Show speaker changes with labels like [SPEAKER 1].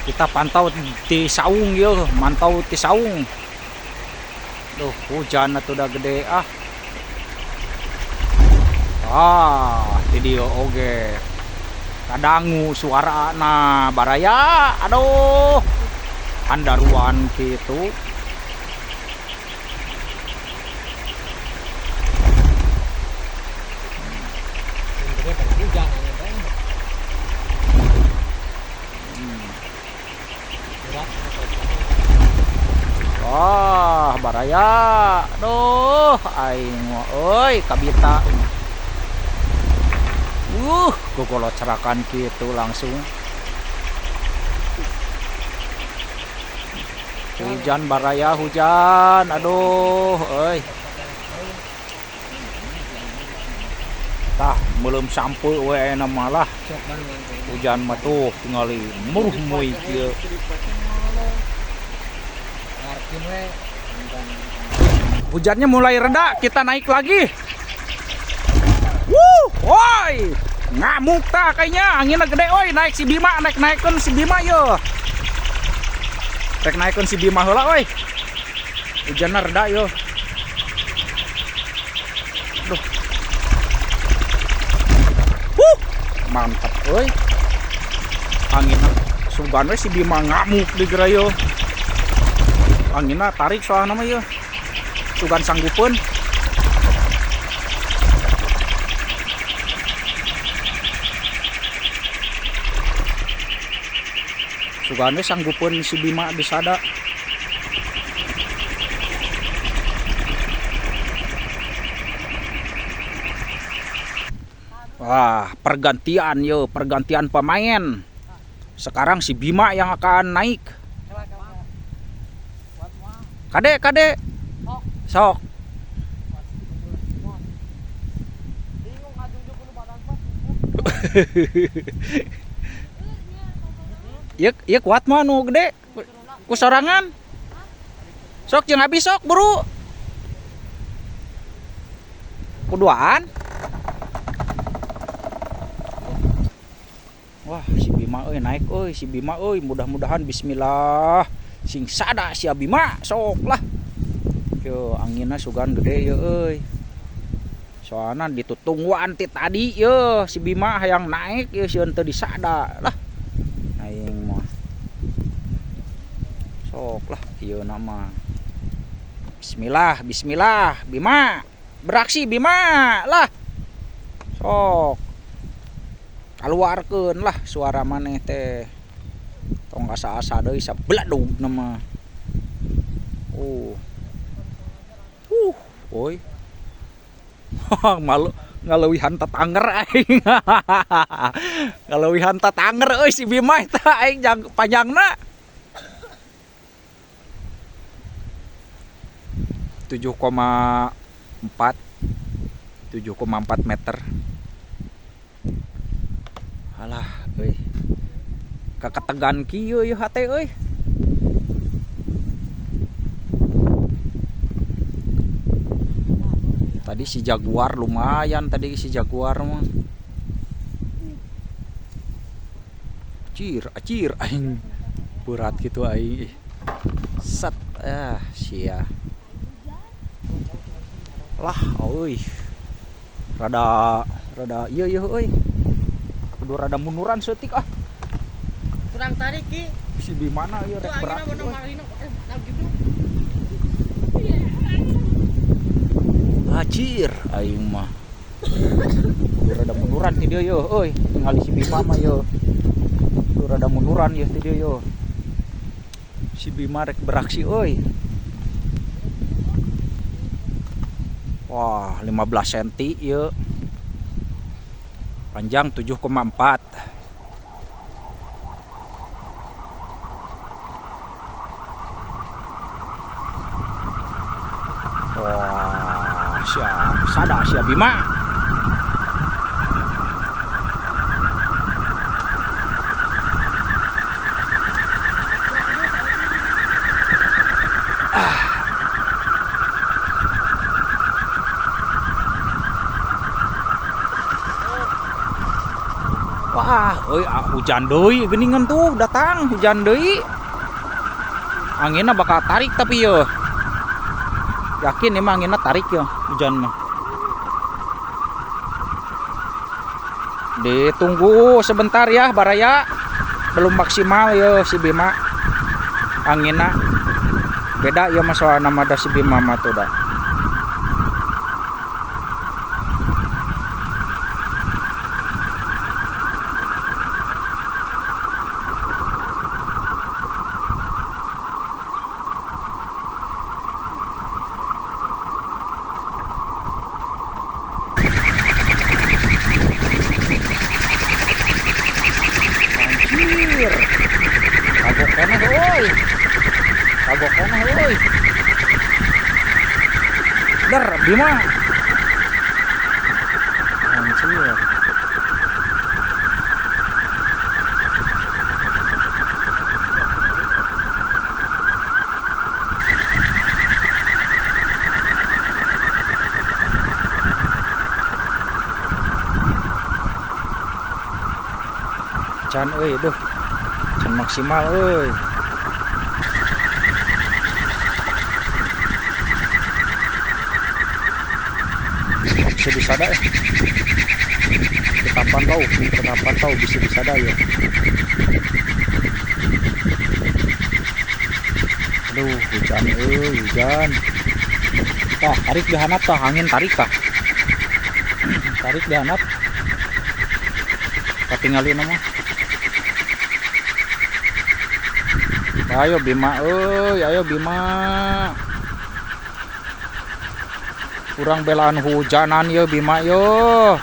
[SPEAKER 1] Kita pantau di saung yeuh, mantau ti saung. Duh, hujan atuh da gede ah. Ah, ti dieu oge. Kadangu suarana baraya, aduh. Handaruan kitu. Wah, baraya. Aduh, aing mah euy kabita. Gogolocrakan kitu langsung. Hujan baraya hujan. Aduh, euy. Tah, meuleum sampeu we ayeuna mah lah. Hujan mah tuh tingali muruh-muy kieu. Hujannya mulai reda, kita naik lagi. Wuh, woi, ngamuk tah kayaknya, anginnya gede oi, naik si Bima, naik naikkeun si Bima yo. Rek naikkeun si Bima heula oi. Hujannya reda yo. Duh. Wuh, mantap oi. Anginna sugan we si Bima ngamuk di geura yo. Anginna tarik soalna mah yeuh. Sugan sanggupeun. Sugan we sanggupeun si Bima disada. Wah, pergantian yo, pergantian pemain. Sekarang si Bima yang akan naik. Kade, kade. Sok. Ieu, ieu kuat mah nu gede. Ku sorangan. Sok jeung habis sok buru. Kuduaan. Wah, si Bima euy naik euy, si Bima euy, mudah-mudahan bismillah sing sada sia Bima sok lah. Yo anginna sugan gede ye euy. Soalna ditutungguan ti tadi ye si Bima hayang naik ye sieun teu disada lah. Aing mah. Sok lah ieu na mah. Bismillah, bismillah Bima. Beraksi Bima lah. Sok. Kaluarkeun lah suara maneh teh. Tong asa-asa deui sabeladug na mah. Woi. Malu ngaleuwihan tatanger aing. Ngaleuwihan tatanger euy si Bima eta aing jang panjangna. 7,4. 7,4 meter. Alah euy. Kaketegan kieu ieu hate euy. Tadi si Jaguar lumayan tadi si Jaguar mah. Acir, acir aing. Berat gitu aing. Set ah sia. Lah euy. Rada rada ieu ieu euy. Kudu rada munduran seutik ah.
[SPEAKER 2] Kurang tarik ki.
[SPEAKER 1] Si Bima na ieu rek berat. Acir aing mah. Kudu rada munduran ti dieu yeuh euy, tingali si Bima mah yeuh. Kudu rada munduran yeuh ti dieu yeuh. Si Bima rek beraksi euy. Wah, 15 senti ieu. Panjang 7,4. Wah, siap. Sada siap Bima. Wah, Euy, hujan deui geuningan tuh datang hujan deui. Anginna bakal tarik tapi yo. Yakin emang anginna tarik ya hujan mah. Ditunggu sebentar ya baraya. Belum maksimal yo si Bima. Anginna beda ya masalah nama da si Bima mah tuh dah. Anjir. Kagok keneh euy. Kagok keneh euy. Der Bima. Anjir. Can euy, duh. Can maksimal euy. Bisa disada ya. Kita pantau bisa disada ya. Aduh, hujan euy, hujan. Tah, tarik dihanap tah, angin tarik tah. Tarik dihanap. Katingalin mah. Ayo Bima euy, ayo Bima. Kurang belaan hujanan ye Bima yo.